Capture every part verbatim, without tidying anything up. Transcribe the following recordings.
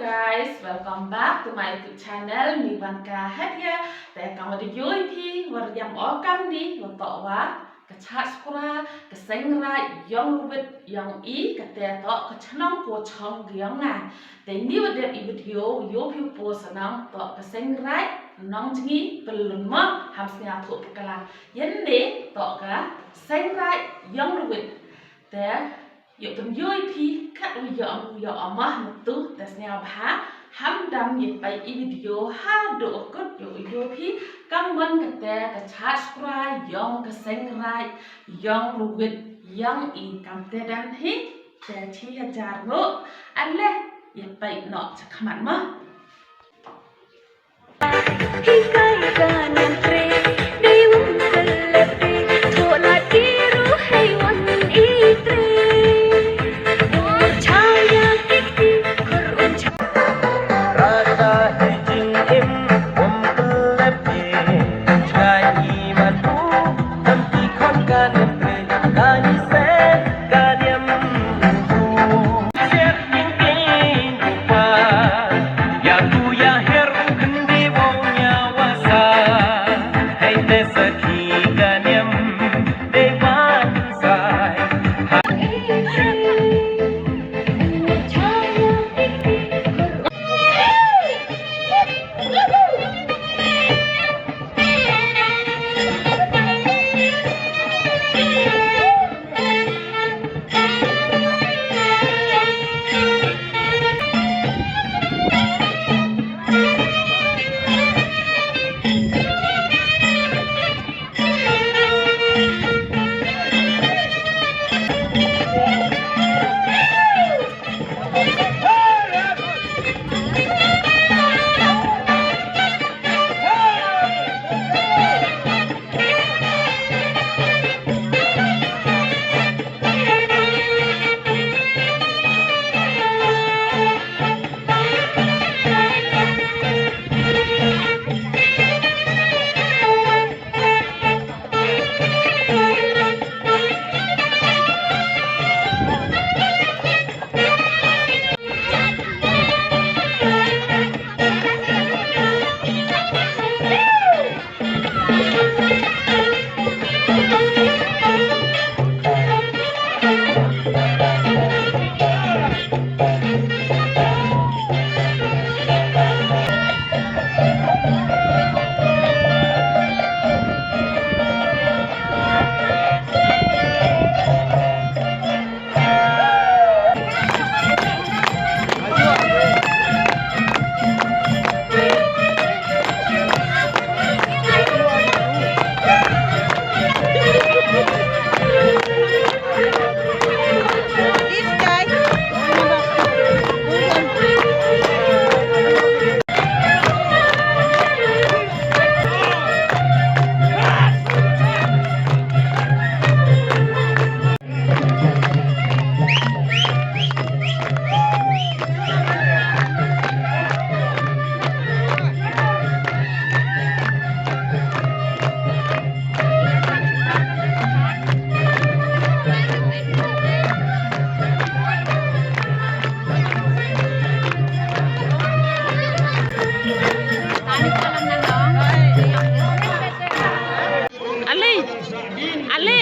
Guys, welcome back to my YouTube channel, Nivanka Hadia. Te kam wa da ïohi phi, wa riam o kam ni, wa toh wa ka chad skra, ka seng raij, yong ruwit, yong i, kate toh ka chnong ko chong ka yong nga. Te ni wa dep i video, ïoh phi u po sanang, toh ka seng raij, nong jngi, pelun mo, ham snga thuh pekala. Yen ne, toh ka seng raij, yong ruwit. Te, ïoh pynïoh ïa phi, kat u ïoh am, ïoh amah natu, te sñiaw bha, ham dam ïa peit i video, haduh u kut ïoh ïoh phi, kam mon kate ka chad skra, yong ka seng raij, yong ruwit, yong i kam te dang hi, te chi hajar ngo, ale, ïa peit noh cha khmat mo. Ali. Ali.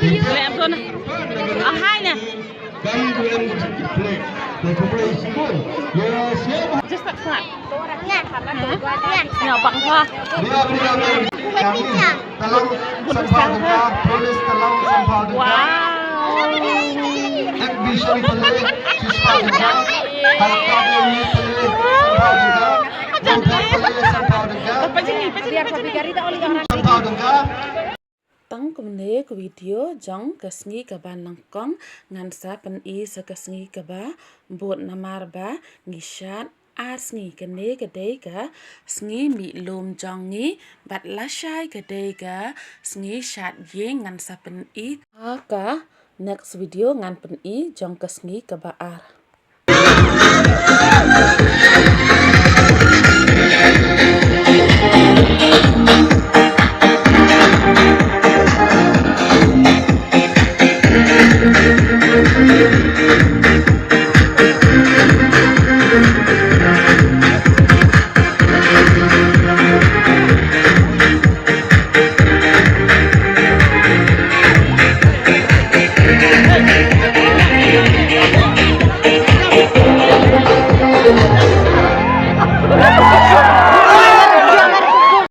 Le am ton. Oh, hai ne. Just tak sat. Nya bang pa. Talang samphaw tyngka, police talang samphaw tyngka. Wow. Ek bishari pale, shispah tyngka. Halakka de ni pale, samphaw tyngka. Domphet pale, samphaw tyngka. Samphaw tyngka. Tang kumne ka video jong ka sngi kaba nyngkong ngan sa pyni sa ka sngi kaba bud namar ba ngi shad ar sngi. Kane ka dei ka sngi mih lum jong ngi bad lashai ka dei ka sngi shad ïing. Ngan sa pyni ha ka next video ngan pyni jong ka sngi kaba ar.